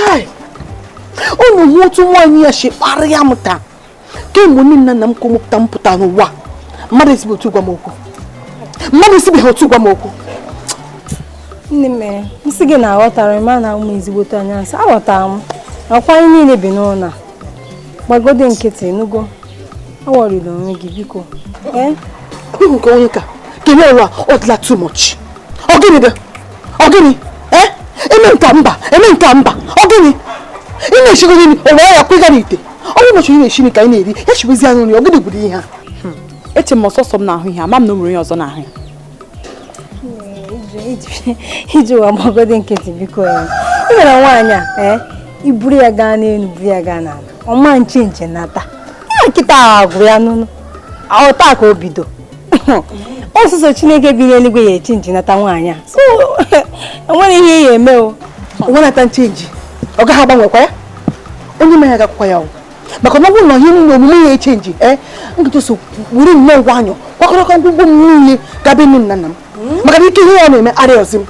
Chai! Unu hụ otu nwaanyị ya si kparịa m taa. Kemgbe nne na nna m kwụmụpụta m pụta n'ụwa, mmadụ esibeghị otu gwa m okwu. Mmadụ esibeghị otu gwa m okwu. Nne m, nsị gị na-aghọtara m na ụmụ ezigbote anya nsị aghọtara m. Akwa anyị niile bi n'ụlọ a. Gbagode nkịtị nugo. Aworila onwe gị biko. Ee? Nke onye ka kelee ụwa ọ dịla too much. Ọ gịnị dị? Ọ gịnị? Ee? Eme nka mba, eme nka mba. Ọ gịnị? Ị na-eshigoro nri, o wee ya kwega n'ite. Ọ bụrụ na ị na-eshi nri ka anyị na-eri, ya chiwezi anyị nri, ọ gịnị bụrụ ihe a? Eche m ọsọsọ m na-ahụ ihe, ama m na o nwere onye ọzọ na-ahụ ya. Iji ụwa gbagode nkịtị biko ya. Ị nwere nwaanyị a, ee, i buru ya gaa n'elu, buru ya gaa n'ala. Ọma nche nche nata. Ya nkịta ahụ gwụrụ ya n'ụlọ. Ọ taa ka o bido. Ọsụsọ Chineke bi n'eluigwe ya echi nchi nata nwaanyị a. So, enwere ihe ị ga-eme o. O nwenata nchenji, ọ gaghị agbanwekwa ya. Onye ma ya ga-akwụkwa ya o. Maka na ọ bụrụ na ihe niile omume ya echenji, ee, nkịta so were nnọọ nwayọọ kwakọrọkọ ngwongwo m niile gaba nne na nna m. Maka na ike ihe ya na-eme adịghịzi m.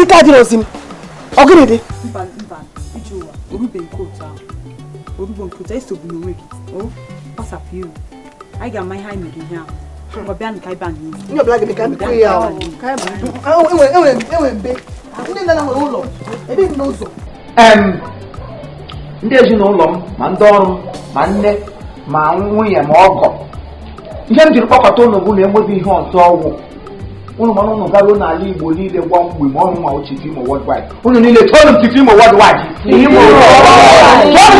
Ike adịrọzi m. Ọ gịnị dị? Mba mba, iji ụwa orube nke otu ahụ. Orugbo nke otu esogbu n'onwe gị. O gbasapụ iru. Anyị ga-ama ihe anyị mere ihe ahụ. Ngwa bịa ka anyị baa n'ime. Onye ọbụla ga-eme ka mbikọ ya o. Enwere mbe. Ndị nna nwere ụlọ, ebe m n'ụzọ. Ndị ezinụlọ m ma ndị ọrụ m ma nne ma nwunye ma ọgọ ihe m jiri kpọkọta ụnụ bụ na enweghị ihe ọzọ ọgwụ ụnụ mana ụnụ garuo n'ala Igbo niile gwa mgbe ma ọnụ ma Chief Imo Worldwide ụnụ niile tụọnụ Chief Imo Worldwide tụọnụ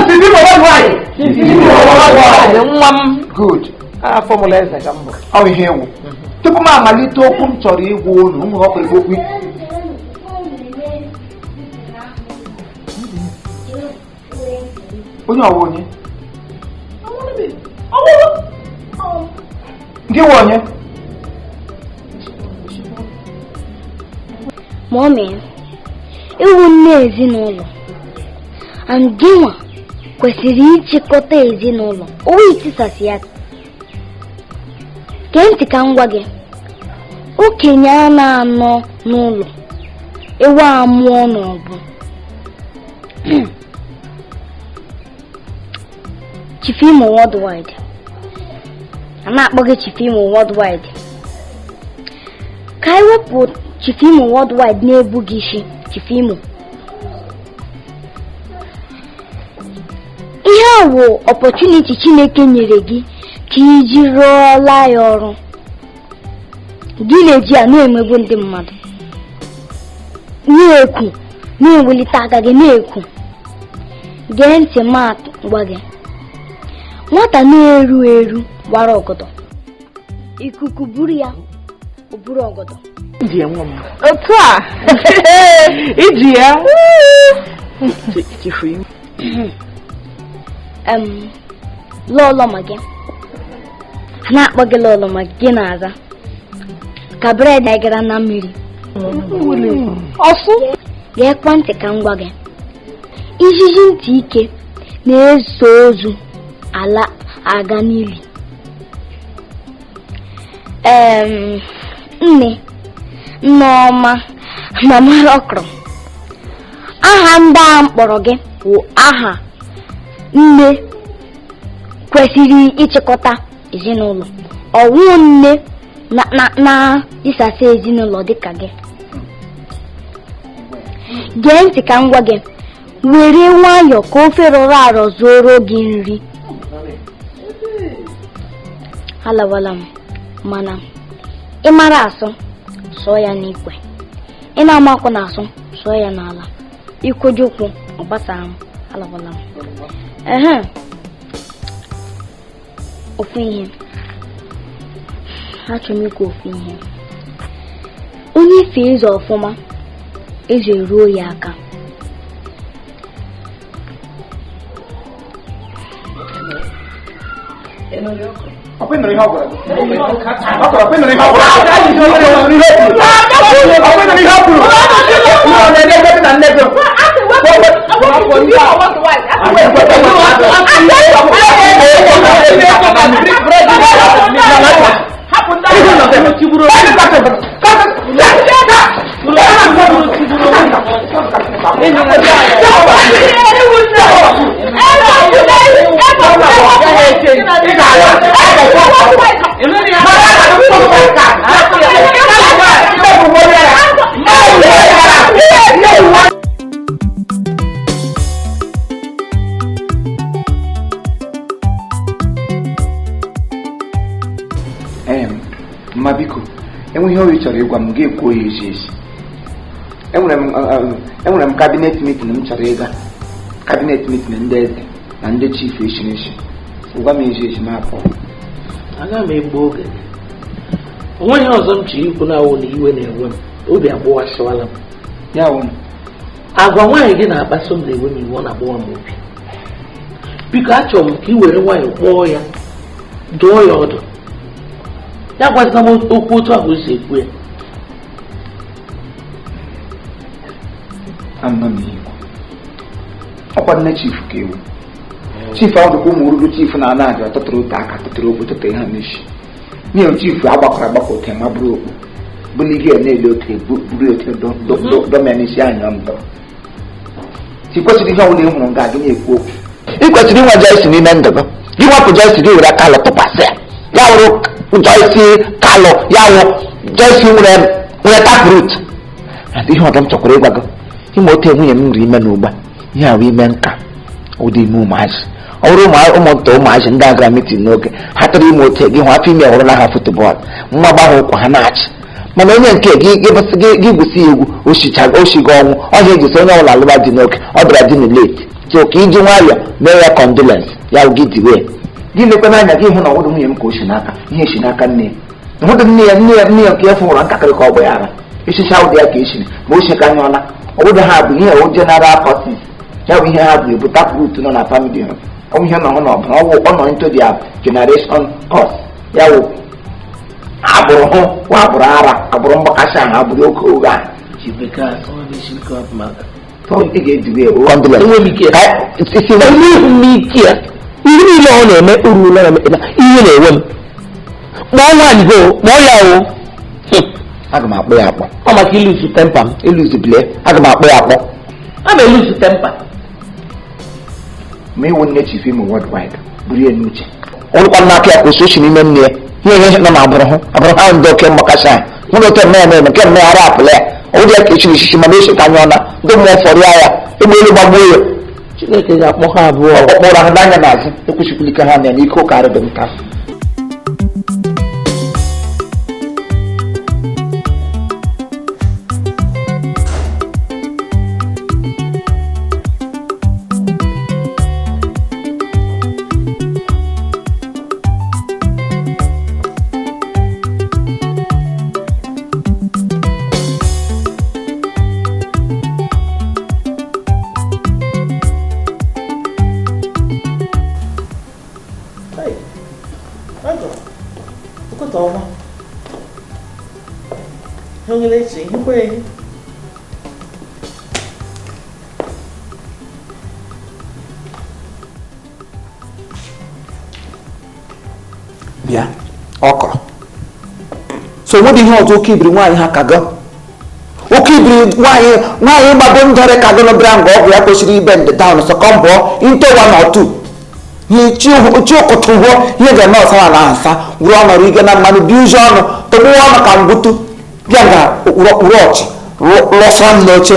Chief Imo Worldwide nwa m good afọ mụla eze ka m bụ ọ ihe ewu tupu m amalite okwu m chọrọ ịgwa ụnụ ụmụ ọkụ okwu onye ọwa onye gị nwe onye Mọmị, ịwụ nne ezinụlọ and gịnwa kwesịrị ịchịkọta ezinụlọ owe itisasị ya. Gee ntị ka m gwa gị, okenye a na-anọ n'ụlọ ewu amụọ n'ọbụ. Chief Imo Worldwide, a na-akpọ gị Chief Imo Worldwide. Ka anyị wepụ Chief Imo Worldwide na-ebu gị isi. Chief Imo, ihe a wụ opportunity Chineke nyere gị ka iji rụọla ya ọrụ. Gị na-eji ya na-emegbu ndị mmadụ, na-ekwu, na-ewelite aka gị na-ekwu. Gee ntị ma gwa gị, nwata na-eru eru gbara ọgọdọ, ikuku buru ya o buru ọgọdọ. Otu a iji ya Chief Imo. Lọlọ ma gị a na-akpọ gị lọlọ ma gị na-aza ka bred anyị gara na mmiri. Ọsụ Gee ekwentị ka m gwa gị, ijiji ntị ike na-eso ozu ala aga n'ili. Nne Nneọma, mama Okro, aha ndị a m kpọrọ gị bụ aha nne kwesịrị ịchịkọta ezinụlọ. Ọwụ nne na ịsasa ezinụlọ dịka gị. Gee ntị ka m gwa gị, were nwayọọ ka ofe rọrọ arọ zuoro gị nri. Alawala m, mana ị mara asụ, sụọ ya n'ikwe. Ị na-amakwa na asụ, sụọ ya n'ala. Ikwoju ụkwụ, ọ gbasara m. Alawala m. Ehe, ofu ihe achọrọ m ikwu, ofu ihe. Onye fee eze ọfụma, eze ruo ya aka. Ọkwa ịnụrụ ihe ọ gwara gị? Ọkwa ịnụrụ ihe ọ gwara gị? Ọkwa ịnụrụ ihe ọ kwuru? Ọ na-ede ebe na nne gị. Ma biko, enweghị ihe ọ chọrọ ịgwa m ga-ekwu ya ezi ezi. Enwere m cabinet meeting m chọrọ ịga. Cabinet meeting ndị eze na ndị chief eshirishi. Gwa m ezi ezi m apụ. Aga m egbu oge. Onweghị ọzọ m chọrọ ikwu na awụ na iwe na-ewe m. Obi agbụwasịwala m. Ya wụ. Agwa nwaanyị gị na-akpaso m na-ewe m iwe, ọ na-agbụwa m obi. Biko achọrọ m ka ị were nwayọọ kpọọ ya, dụọ ya ọdụ. Ya gwazina m okwu otu ahụ si ekwu ya. Ama m ihe. Ọkwa nne chief ka ewu. Chief ahụ dịkwa ụmụ oruru chief na-ana aja tụtụrụ ote aka tụtụrụ okpu tụtụrụ ihe n'isi. N'ihi chief agbakọrọ agbakọ ote ma bụrụ okpu. Bụrụ ihe na-ele ote buru ote dọmịa n'isi anya ndọ. Ị kwesịrị ihe ọbụla ị hụrụ nga gị na-ekwu okwu. Ị kwesịrị inwe joyce n'ime ndụ gị. Gị wapụ joyce gị were aka alụ tụkwasị ya. Ya wụrụ Joyce kalụ ya wụ Joyce nwere taproot. Ihe ọdọ m chọkwara ịgwa gị, ime otu nwunye m riri ime n'ugba, ihe ahụ ime nka ụdị ime ụmụazị. Ọ bụrụ ụmụnta ụmụazị ndị agara mitin n'oge ha tara ime otu gị hụ afọ ime hụrụ na ha futbọọlụ nwa gbahụ ụkwụ ha na-achị. Mana onye nke gị gwụsị ya egwu oshigo ọnwụ ọhịa ejisi onye ọbụla alụba dị n'oge ọ bịara dị na late. So ka iji nwayọọ mee ya condolence ya wụ gị diwe. Gị lekwa n'anya gị hụ na ọwụdụ nwunye m ka o si n'aka ihe si n'aka nne ya hụdụ nne ya nne ya nne ya nke ya fụrụ ntakịrị ka ọ bụ ya ara esicha ụdị ya ka esiri ma o si ka anyụọla ọwụdụ ha bụ ihe o general curtis ya bụ ihe ha bụ ebu taproot nọ na family ha ọ bụ ihe nọ n'ọbara ọwụ ọ nọ into their generation curse ya wụ agbụrụ hụ wa agbụrụ ara agbụrụ mgbakasị ahụ agbụrụ oke oge ahụ ị ga-ediwe ihe niile ọ na-eme urula na ihe na-ewe m. Kpọọ nwaanyị gị kpọọ ya o. Aga m akpọ ya akpọ. Ọ maka iluzu tempa m. Iluzu bile. Aga m akpọ ya akpọ. A ma eluzu tempa. Ma ịwụ nne chief ime worldwide buru ya n'uche. Ọrụkwa n'aka ya kwụsị ochi n'ime nne ya. Ihe ihe nọ na agbụrụ hụ agbụrụ ha ndị oke mgbakasị ahụ. Hụ na oke mme ya na-eme nke mme ya ara apụla ya. Ọ dị ya ka echiri echichi mana echi ka anyụọla ndị mmụọ fọrọ ya ya egbe elu gbagbuo ya. Chineke ga-akpọ ha abụọ. Ọkpọrọ ahụ n'anya n'azụ ekwesịkwala ike ha na ike ụka arịdị m ka. Bịa ọkọrọ so nwedị ihe ọzọ oke ibiri nwaanyị ha kago oke ibiri nwaanyị nwaanyị gbago ndọrị kago n'obere nga ọgwụ ya kwesịrị ibe ndị down sọkọmbọ into one or two chi ụkụtụ gwọ ihe ga-eme ọsara na asa wuru ọnọrọ ige na mmanụ bi ụzọ ọnụ tọgbuwa ọnụ ka mgbutu bịa nga wuru ọchị lọsọ m n'oche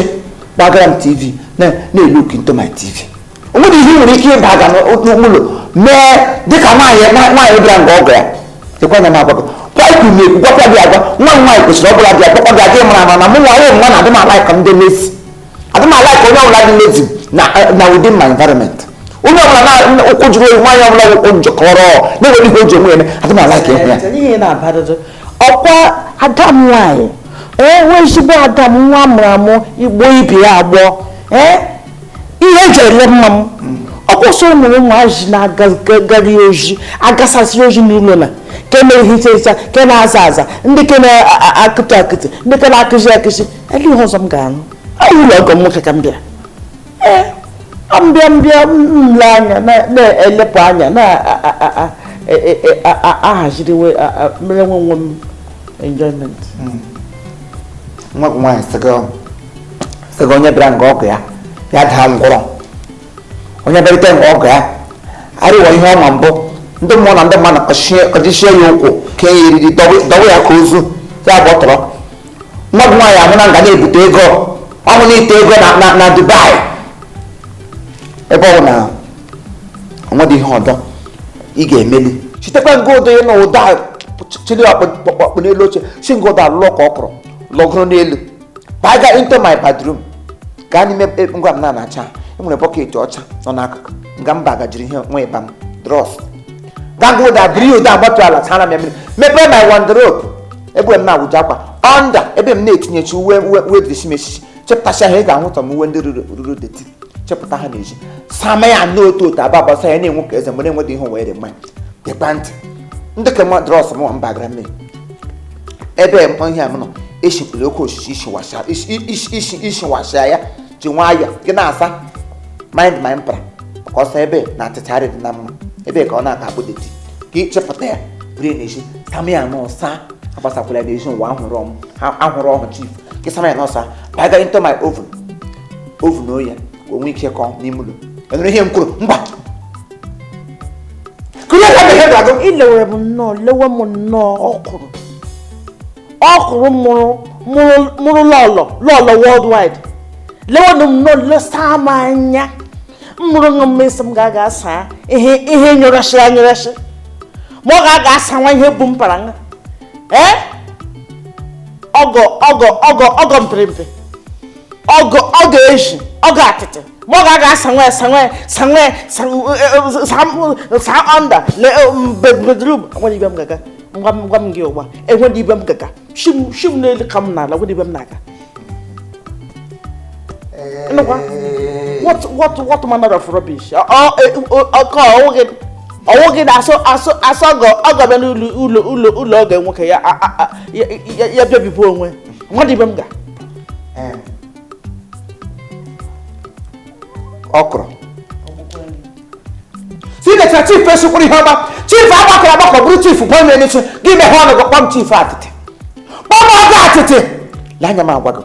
gbagara m tv na-elook into my tv o nwere ihe nwere ike ịba aga n'ụlọ mee dịka nwaanyị bịara nga ọgụ ya dịkwa anya m agwago kwaikwu m ekwu gwakwa gị agwa nwa m nwaanyị kwesịrị ọbụla bịa gwakwa gị adịghị mara ama na mụ nwa nwa na adịm alaik ndị lezi adịm alaik onye ọbụla dị lezi na within my environment onye ọbụla na ụkwụ juru oyi nwaanyị ọbụla ụkwụ njọkọrọ na-enwere ihe o ji onwe eme adịm alaik ịhụ ya ọkwa ada m nwaanyị ee nwa ezigbo ada m nwa mụrụ amụ igbo ibe ya agbọ ee ihe eji ele mma m ọkwụsị ụmụ ụmụazị na-agagharị ozi agasasị ozi n'ụlọ na ke na-ehicha ehicha ke na-aza aza ndị ke na-akụtụ akụtụ ndị ke na-akụzi akụzi ele ihe ọzọ m ga-anụ ụlọ ọgọ m nwoke ka m bịara ee mbịa mbịa nle anya na-elepụ anya na-ahaziriwe mere nwe nwe m enjoyment. Nwa nwaanyị Sị onye bịara nga ọgụ ya ya daa ngwụrọ onye bịarite nga ọgụ ya arịwa ihe ọma mbụ ndị mmụọ na ndị mmadụ kọjisie ya ụkwụ ka ya eriri dọwa ya ka ozu ya gbọtọrọ nwa gị nwaanyị ahụ na nga na-ebute ego ọnwụ na-ite ego na Dubai ebe ọ bụ na onwedị ihe ọdọ ị ga-emeli chitekwa nga ụdọ ya na ụda chili ọkpọkpọ n'elu oche si nga ụda alụlọ ka ọ kụrụ lọgoro n'elu baga into my bedroom gaa n'ime ngwa m na-anacha enwere bọket ọcha nọ n'akụkụ nga mba gajiri ihe nwa ịba m drọs gaa nga ụda biri ụda agbatu ala chara m ya mmiri mepee my wardrobe ebe m na-awụji akwa ọnda ebe m na-etinyechi uwe uwe dresi m eshishi chepụtasị ahụ ị ga-ahụ tọm uwe ndị ruru deti chepụta ha na-eji sama ya n'otu otu aba gbasa ya na-enwe ka eze mgbe na-enwedị ihe were mmanya dịkwa ntị ndị ka nwa drọs m mba gara mmiri ebe ihe a m nọ eshikwere oke osisi ishiwasha ya ji nwayọọ gị na-asa mind my mpara ka ọsọ ebe na atịcharị dị na mma ebe ka ọ na-aka akpụ deti ka ị chepụta ya buru na-eji sama ya n'ọsa agbasakwala n'ezi ụwa ahụrụ ọhụ chief gị sama ya n'ọsa baga into my oven oven oya ka o nwee ike kọọ n'ime ụlọ enwere ihe m kwuru mgba ilewere m nnọọ lewe m nnọọ ọkụrụ ọkụrụ mụrụ lọlọ lọlọ worldwide lewe m nnọọ lesa m anya mụrụ ṅụ mmesi m ga-aga asa ihe ihe nyụrasị anyụrasị ma ọ ga-aga asa nwa ihe bụ mpara nha ee ọgọ ọgọ ọgọ ọgọ mpịrịmpị ọgọ ọgọ eji ọgọ atịtị ma ọ ga-aga sanwe sanwe sanwe sa onda bedroom enwere ibe m gaga ngwa m gị ụgba enwere ibe m gaga shim n'elu ka m n'ala nwere ibe m na-aga nnukwa what manner of rubbish ọkọ ọwụ gị na asụ asụ asụ ọgọ ọgọ bịa n'ụlọ ụlọ ụlọ ụlọ ọgọ nwoke ya ya bịa bibụ onwe nwere ibe m ga ọkụrụ si lecha chief esikwuru ihe ọma chief agbakọrọ agbakọ bụrụ chief bụ onye n'isi gị meghe ọnụ gị kpọm chief atịtị kpọm ọgụ atịtị lee anya m agwa gị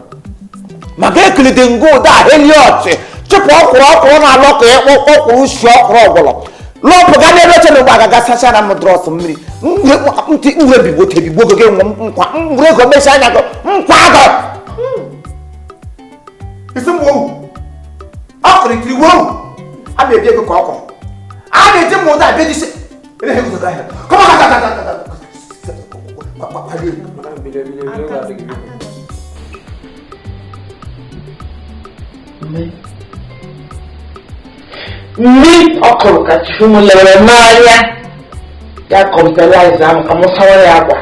maka ekilide ngụ ụda heliọt chụpụ ọkwụrụ ọkwụrụ na-alụ ọkụ ịkpụ ọkwụrụ usi ọkwụrụ ọgbọlọ lọpụ gaa n'ebe oche na ụgbọ agaga sacha na m drọs mmiri ntị nre bigbo tebigbo gị nwe nkwa nwere ego mesi anya gị nkwa gị isi m owu ọkụrụ ikiri wowu a na-ebi ego ka ọkụrụ a na-eji m ụda abịa jisi Mmiri ọkụrụ ka chifu m lere n'anya ya kọmpelaiz ahụ ka m sawa ya akwa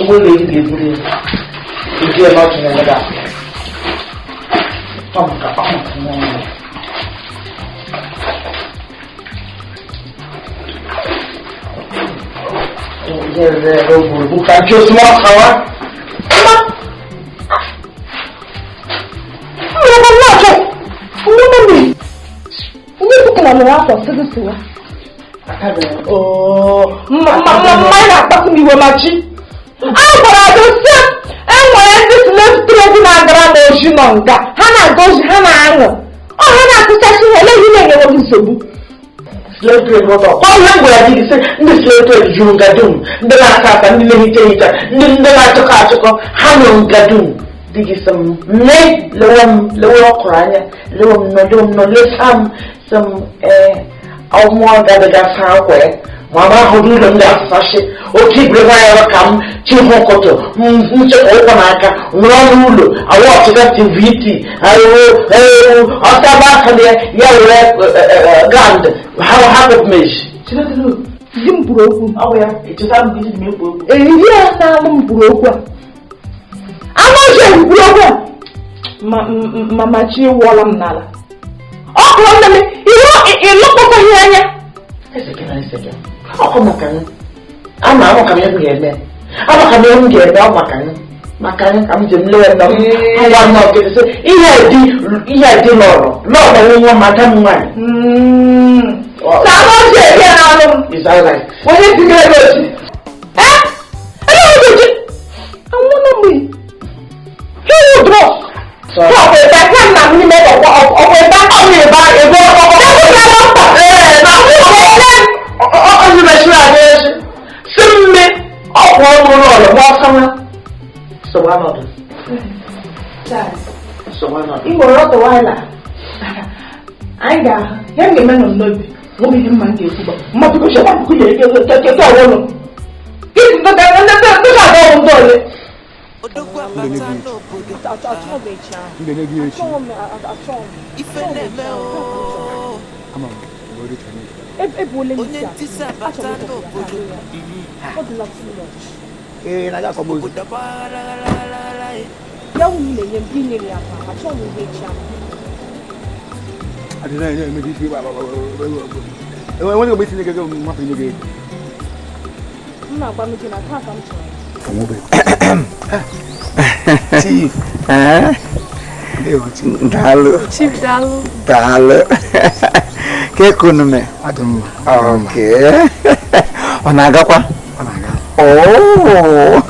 ụgbọelu eri ga-eburu ya eji eme ọchụ na ebe a ọ maka ọ maka nwa ya. Na-akpasu m iwe ma chi a gwara gị sị enwere ndị slave trade na-agara n'ozi nọ nga ha na-aga ozi ha na-aṅụ ọ ha na-akụchachi ha eleghị na-enyewe gị nsogbu Slave trade what ọ ihe m gwara gị sị ndị slave trade juru nga dum ndị na-asa asa ndị na-ehicha ehicha ndị na-achịkọ achịkọ ha nọ nga dum dị gị sị m mee lewe m lewe ọkụrụ anya lewe m nọ lewe m nọ lesa m sị m ee ọmụọ gabiga saa akwa ya ma ma ahụrụ ụlọ m ga-asasị oke ibere nwaanyị ka m chihu ụkọtụ nchekwa ụkwụ n'aka nwere ọnụ ụlọ awa ọchịga tvt ewu ọsaba aka ya ya were grand ha hapụ meji di m kwuru okwu ọ bụ ya echeta m gị m ekwu okwu eriri ya na-alụ m kwuru okwu a anụ ọhịa kwuru okwu a mama chi wụọla m n'ala ọ kụrụ nne m ịlụkpọtaghị anya ọkụ maka m ama ama ka m ga-eme ama ka m ga-eme ọ maka m maka m ka m ji m lewe nọ m ngwa nọ nkịtị sị ihe dị lọrọ lọrọ nwa maka m nwaanyị na anụ ọhịa eri ya n'alụ m is that right? Onye tinyere gị ochi ee ele oge ji anwụna m Ihe drọs. Ọ ebe ya na n'ime ọkwa ọkwa ebe ọ na-ebe ebe ọkwa ọkwa ee na onye mechiri anyị ezi si mme ọkwụ ọrụ ụlọ gba ọsọ nwa nsogbu anọdụ nsogbu anọdụ Ị nwere ọtọ waila. Anyị ga-ahụ. Ihe m ga-eme nọ m n'obi. Nwere ihe mma m ga-ekwu gba. Mma biko chekwa biko nyere gị ego keke ọwụlụ. Gịnị ndị ndị ndị ndị ga-agba ọgwụ ndị ole? Chief. Daalụ. Chief, daalụ. Daalụ. Ka ekunu me? Okay. Ọ na-agakwa? Ọ na-aga. Oh.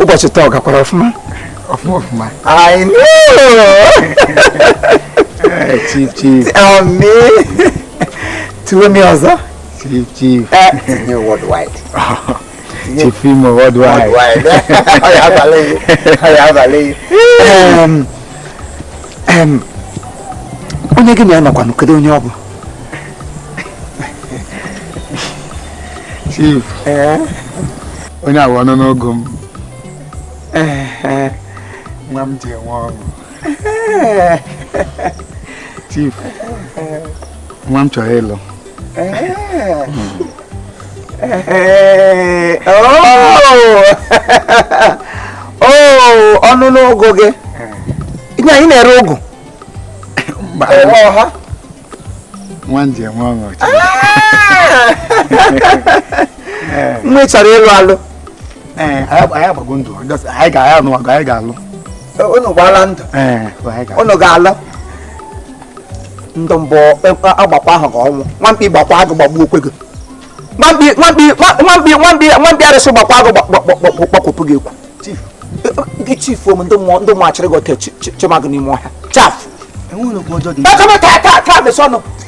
Ụbọchị taa ọ gakwara ọfụma? Ọfụma ọfụma. I know. Chief, chief. Ami. Tuwe mi ọzọ? Chief, chief. Tinye worldwide. Chief Imo worldwide. Worldwide. Ọ ya abalị gị. Ọ ya abalị gị. Onye gị na ya nọkwanụ, kedu onye ọ bụ? Chief. Onye awụ ọnụ n'ogo m. Nwa m ji enwe ọṅụ. Chief. Nwa m chọrọ ịlụ. Oh, ọnụ n'ogo gị. Ihe anyị na-ere ụgụ. Nwa m ji enwe ọṅụ. Nwa ị chọrọ ịlụ alụ? Anyị agbago ndụ. Anyị ga-alụ. Anyị ga-alụ. Unu gbaala ndụ. Unu ga-alụ. Ndụ mbụ agbakwa ahụ ga ọnwụ. Nwamkpi gbakwa agụ gbagbuo okwe gị. Nwamkpi arụsị gbakwa agụ gbakwụpụ gị ekwu. Gị chief om ndị mmụọ achịrị gị ote chima gị n'ime ọhịa. Chaf!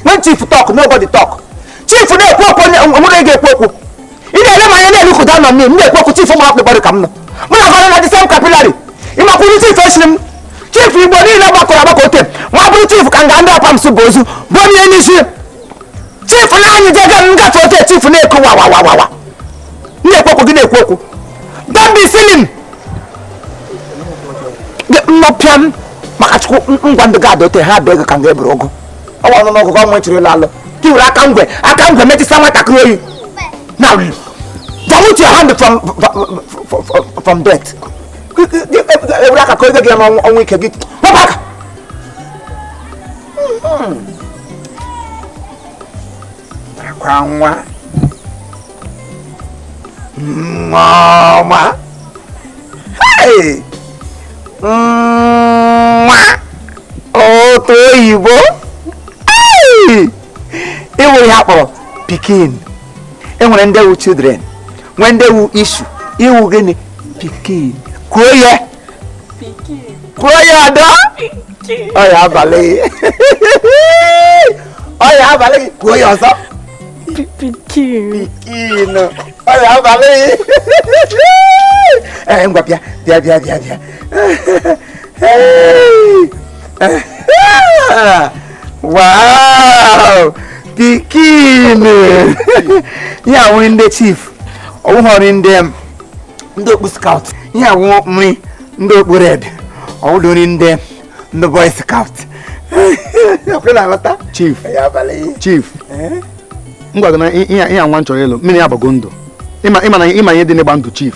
When chief talk, nobody talk. Chief na-ekwu okwu onwere ga-ekwu okwu. Ị na-ele m anya na-elukwuda nọ m na-ekwu okwu chief ụmụ akpịkpọrọ ka m nọ. Mụ na gọrọ na the same capillary. Ịmakwuru chief esiri m. Chief Igbo niile gbakọrọ agbakọ ote. Nwa bụrụ chief ka nga ndị apams bụ ozu bụ onye n'isi. Chief na anyị jege m ngafe ote chief na-ekwu wa wa wa wa. Na-ekwu okwu gị na-ekwu okwu. Don't be silly. Nnọpịa m maka chukwu ngwa ndị gaadị ote ha abịa ego ka m ga-eburu ụgụ. Ọwa ọnụ n'ọgụgụ ọnwa echiri ụlọ alụ. Ka i were aka ngwe metịsa nwatakịrị oyi. Now, remove your hand from death. Ewere aka ka oge gị n'ọnwụ ike gị. Wepụ aka. Akwa nwa. Nwa ọma. Hey! Nwa. Otu oyibo. Hey! Ịwụ ihe akpọrọ pikin. Enwere ndị wu children, nwee ndị wu issue. Iwu gịnị? Pikin. Kwuo ya. Kwuo ya ada. Ọ ya abalị gị. Ọ ya abalị gị. Kwuo ya ọzọ. Pikin. Pikin. Ọ ya abalị gị. Ee, ngwa bịa bịa bịa bịa bịa. Wow! Pikin. Ya nwere ndị chief, ọwụghọrị ndị okpu scout. Ya nwụ nri ndị okpu red, ọwụdụ nri ndị boy scout. Chief. Chief. Ngwa gị na ihe nwa m chọrọ ịlụ, mmiri ya agbago ndụ. Ịma ihe dị n'ịgba ndụ chief.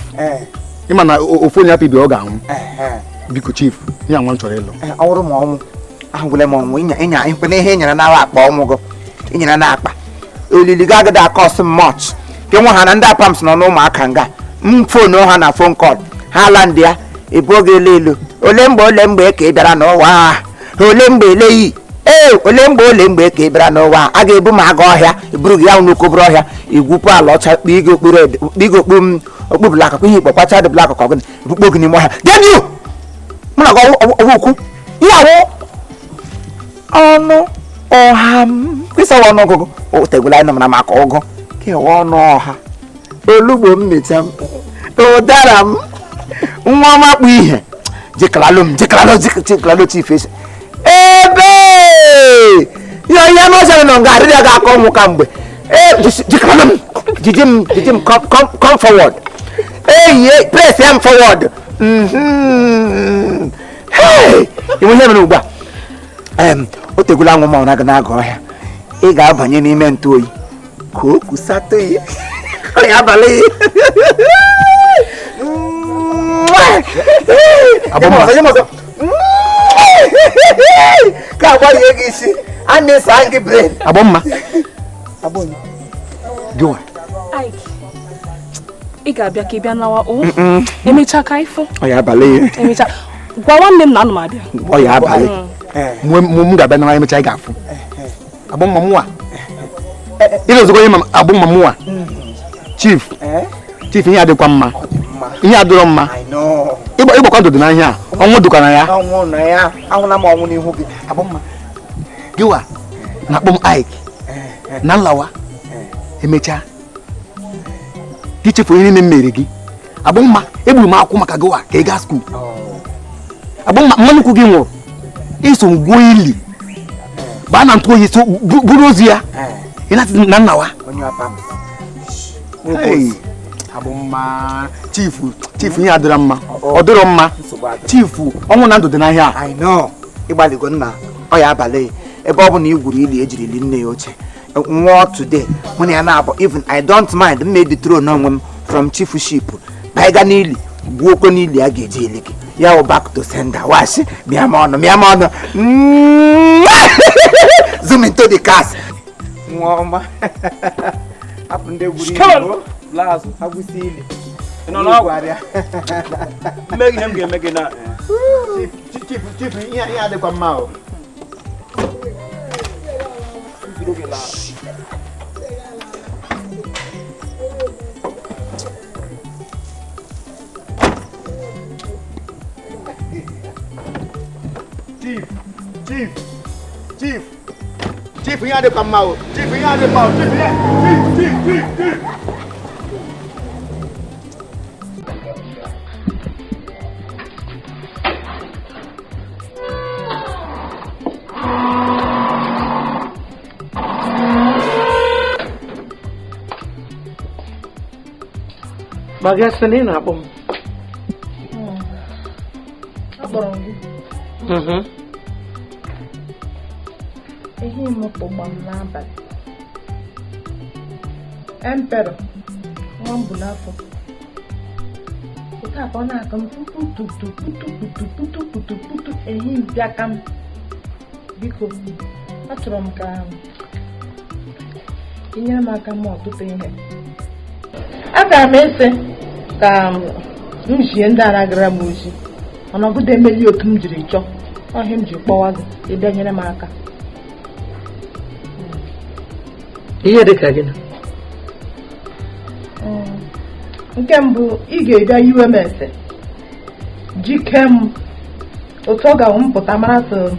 Ịma na ofu onye apị bi ọ ga-anwụ. Biko chief, ihe nwa m chọrọ ịlụ. Ọwụrụ m ọnwụ. Ahụgwụle m ọnwụ. Ịnya ịkwe ihe ị nyere n'awa akpa ọnwụ gị. Ị nyere n'akpa. Olili gị agada akọs much. Ke nwa ha na ndị apams nọ n'ụmụaka nga. M fonu ha na phone call. Ha ala ndị ya ebuo gị elu elu. Ole mgbe ka ị bịara n'ụwa? Ole mgbe eleghị? Ee, ole mgbe ka ị bịara n'ụwa? A ga-ebu m aga ọhịa, eburu gị ya n'okobere ọhịa, igwupụ ala ọcha, kpee gị okpu m Okpu black akwa ihe ikpọkwa child black ka ọ gịnị bukpo gị n'ime ọhịa. Damn you! Mụ na gị ọwụ okwu. Ihe awụ ọnụ ọha m. Kwịsawa ọnụ ọgụgụ. O tegwula anyị nọ maka ọgụ. Kewa ọnụ ọha. Olugbo m mecha m. Ụdara m. Nwa ọma kpụ ihe. Jikalalo m, jikalalo, jikalalo chief esi. Ebe! Ihe ihe n'ọsọ nọ nga arịrịa ga-akọ ụmụ ka mgbe. Jikalalo m, jiji m, jiji m, come forward. Hey, press him forward. Hey! Iwe ihe mere ugbu a. O tegwula anwụ ma ọ na-aga na-aga ọhịa. Ị ga-abanye n'ime ntụ oyi. Ka o kwusatụ ya. Ọ ya abalị. Ka agbarie gị isi. A na-esa gị brain. Agbọmma. Gịwa. Ị ga-abịa ka ị bịa nawa o. Emechaa ka ifo. Ọ ya abalị. Emechaa. Gwa nwanne m na anụ m abịa. Ọ ya abalị. M ga-abịa nawa emechaa ị ga-afụ. Agbọmma mụwa. Ị na-ozugbo onye ma agbọmma mụwa. Chief. Chief ihe adịkwa mma. Ihe adịrọ mma. Ịgbakwa ndụ dị n'ahịa a. Ọnwụ dịkwa na ya. Ọnwụ na ya. Ahụla m ọnwụ n'ihu gị. Agbọmma. Gịwa na-akpọ m Ike. Na nlawa. Emechaa. Gị chefuo ihe niile m mere gị. Agbọmma, egburu m akwụ maka gịwa ka ị gaa skuul. Agbọmma, mmanụ nkwụ gị nwụrụ. Iso m gwuo ili. Baa na ntụ oyi so buru ozu ya. Ị na-asị na nnawa. Agbọmma, chifu, chifu ihe adịrọ mma. Ọ dịrọ mma. Chifu, ọnwụ na ndụ dị n'ahịa. I know. Ịgbaligo nna, ọ ya abalị. Ebe ọ bụ na ị gwuru ili ejiri li nne ya oche. Nwụọ today. Mụ na ya na-abụ even I don't mind m na-editro n'onwe m from chiefship. Baiga n'ili, gwuo okwe n'ili a ga-eji eli gị. Ya wụ back to sender. Washi, mịa m ọnụ, mịa m ọnụ. Zoom into the cast. Nwa ọma. Hapụ ndị gwuru ili. Last, agwụsị ili. Nọ n'ọgwụ. Mmegị ihe m ga-eme gị na. Chief, chief, ihe adịkwa mma o. Chief, chief, chief, chief, ihe adịkwa mma o. Chief, ihe adịkwa o. Chief, ihe, chief, chief, chief, chief. Magasị na ị na-akpọ m. Akpọrọ m gị. Ehi m tọgba m n'abalị. Emperor, nwa m bụ n'afọ. Otu akọ na-akọ m putu putu putu putu putu putu putu ehi m bịa ka m. Biko, achọrọ m ka ị nyere m aka m ọtụtụ ihe. Agara m ese ka m jie ndị ara gara m ozi mana ọgụdụ emeli otu m jiri chọọ ọhịa m ji kpọwa gị ịbịa nyere m aka. Ihe dị ka gịnị? Nke mbụ, ị ga-ebịa yiwe m ese jike m otu ọ ga-awụ m pụta mara sị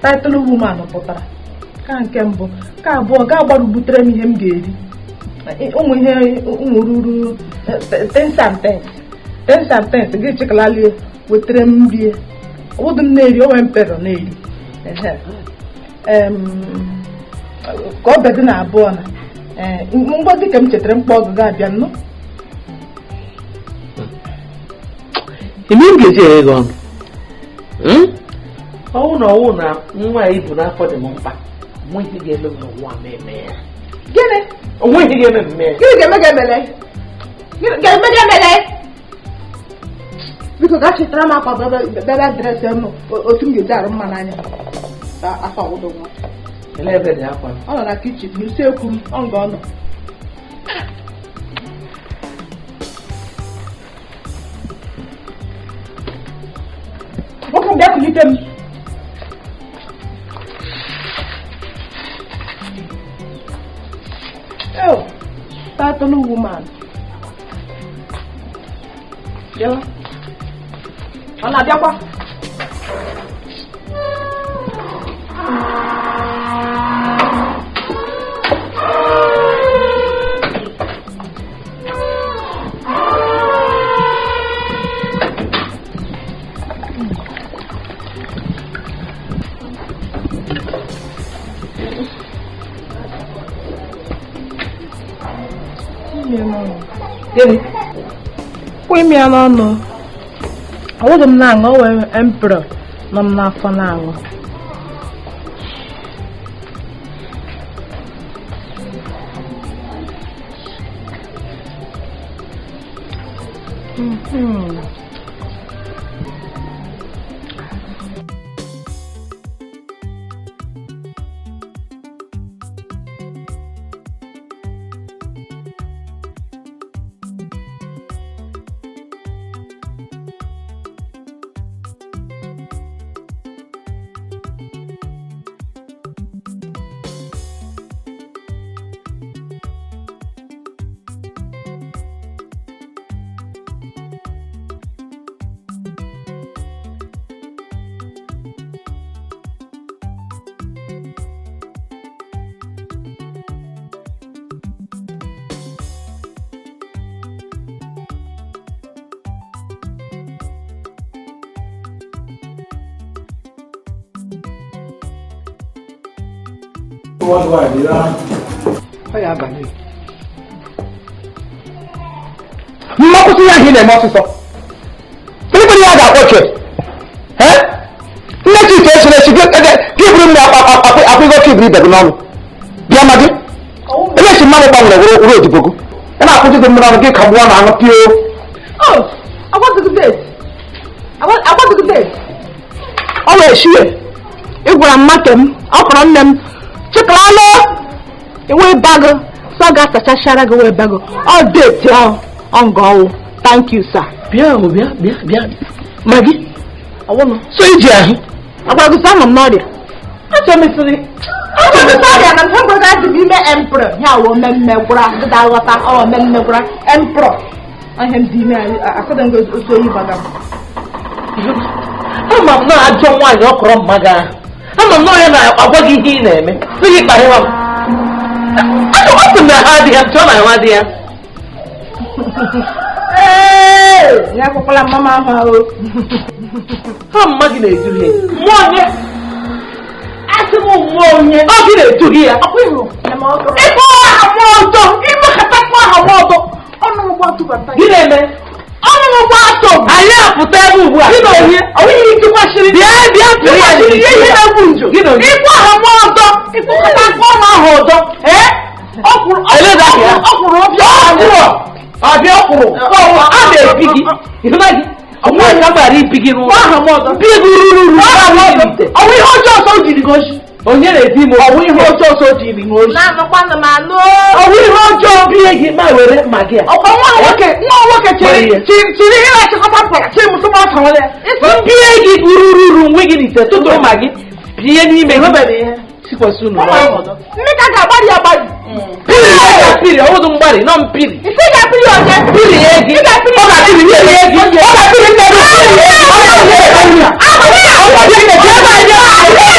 title woman pụtara. Ka nke mbụ. Ka abụọ, gaa gbarubutere m ihe m ga-eri. Ụmụ ihe ụmụ ruru tens and tens tens and tens gị chịkọlalie wetere m rie. Ọbụdụ m na-eri onwe mpero na-eri. Ka ọ bedị na abụọ na ngwa dịka m chetara mkpa ọgụ ga-abịa nnụ. Ime m ga-eji eghe gị ọnụ. Ọnwụ na ọnwụ na nwa ya ibu n'afọ dị m mkpa. Onwe ihe ga-eme m n'ụwa m eme ya. Gịnị? Onwe ihe ga-eme m mee. Gịnị ga-eme gị emele? Ga-eme gị emele? Biko gaa chetara m akwa bebe dresị m otu m ga-eji arụ mma n'anya. Afọ ọgwụdụ nwa. Elee ebe dị akwa? Ọ nọ na kichin n'usekwu m, ọ nga ọ nọ. Nwoke m bịa kulite m. Oh, title woman. Ọ na-abịakwa. Gịnị? Kwụ imi ya n'ọnụ. Ọwụghị m na-aṅụ, o wee emperor nọ m n'afọ na-aṅụ. Mmakwụsị ya ahụ ị na-eme ọsịsọ. Ndị ya ga-akpọche. Nne Chika esiri esi gị buru m akwụgo kibiri ibe gị n'ọnụ. Bịa ma gị. Ebe esi mmadụ gbanwere wụrụ odibo gị. Ị na-akwụsị gị mmiri ọnụ gị ka gbuo na aṅụ pio. Ọ wee shie. Ị gwara m make m, ọ kọrọ nne m. Chikalalo! Iwe bago, so ga sachachara gị wee bago. Ọ date ahụ, ọ nga ọwụ. Thank you, sir. Bịa o, bịa, bịa, bịa. Ma gị? Ọwụnụ. So iji ahụ? Agwara gị sị anọ m n'ọrịa. Achọmesịrị ọrịa na mfe gwara adị m ime emperor. Ya wụ omemme gwara, gịda aghọta, ọ omemme gwara emperor. Ihe m dị ime asọdị m gị otu oyi gbaga m. Ama m na ajọ nwaanyị ọ kọrọ mma gị ahụ. Ama m na onye na-agwa gị ihe ị na-eme. Sị gị kparịwa m. Ọ sị m na ha adịghị ya, chọọ na ha adịghị ya. Ee, ya akwakwala mama ahụ o. Ha mma gị na-eduhie. Mmụọ onye? Asị m mmụọ onye. Ọ gị na-eduhie ya. Ọkwa ihu. Ịkpọ aha mmụọ ọjọọ, ịmekọtakwa aha mmụọ ọjọọ. Ọnụ m gba tụbata. Gị na-eme? Ọnụ m gba atọ. Anyị apụta ebe ugbu a. Gị na onye? Ọ nweghị ike kwasịrị. Bịa bịa Kwasịrị ihe ihe na-egbu njo. Gị na onye? Ịkpọ aha mmụọ ọjọọ, ịkpọkọtakwa ọnụ ahụ ọjọọ. Ee? Ọ kwụrụ ọbịa. Ọbịa ọkwụrụ. A na-ebi gị. Ịhụna gị? Onwe ka m ghara ibi gị n'ụlọ. Aha m ọzọ. Bi gị ruru ruru. Ọwụ ihe ọjọọ ọzọ jiri gị oshi. Onye na-ebi m Ọwụ ihe ọjọọ ọzọ jiri gị oshi. Na-anụkwanụ m anụ. Ọwụ ihe ọjọọ bie gị ma were ma gị a. Ọkwa nwa nwoke chiri ihe na-achịkọta mkpara chiri m tụma ọta nwere. Bie gị ruru ruru nwe gị n'ite tụtụrụ ma gị bie n'ime gị. Sikwasị unu n'ọnụ. Mmeka ga-agbari agbari. Piri ya ga-apiri, ọ bụdụ mgbari, nọ mpiri. Isi ga-apiri onye? Piri ya gị. Ị ga-apiri Ọ ga-apiri piri ya gị. Ọ ga-apiri nne gị. Ọ ga-apiri ya. Ọ ga-apiri nne gị.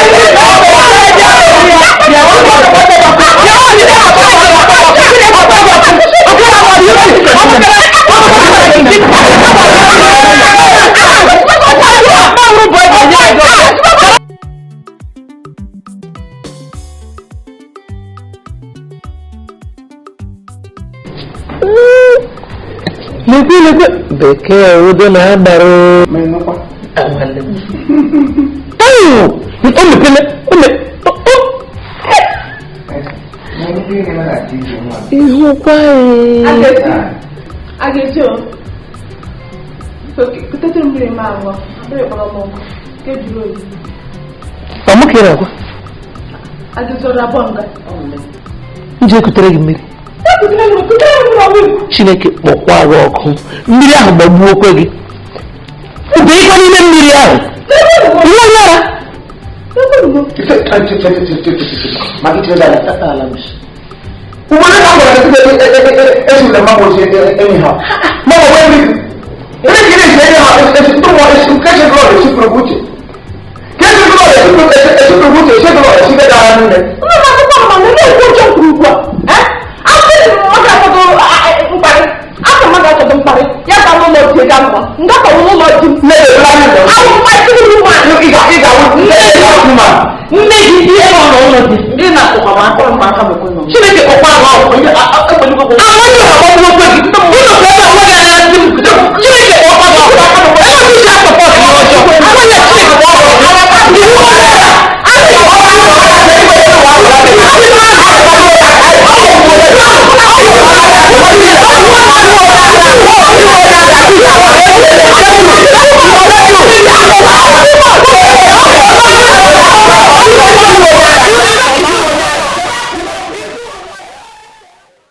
Lekwe bekee udo na-agbara o mepele ihụkwa A ga-esi o. Kutete mmiri m aṅụ. Mmiri kpọrọ m ọkụ. Nke jụrụ oyi. Ọmụkere agwa A ga-ezoro abụọ nga. m ji ekutere gị mmiri. Chineke kpọkwa gị ọkụ mmiri ahụ gbagbuo okwe gị ube ịga n'ime mmiri ahụ ihe onye ara Chineke kọkwa ahụ.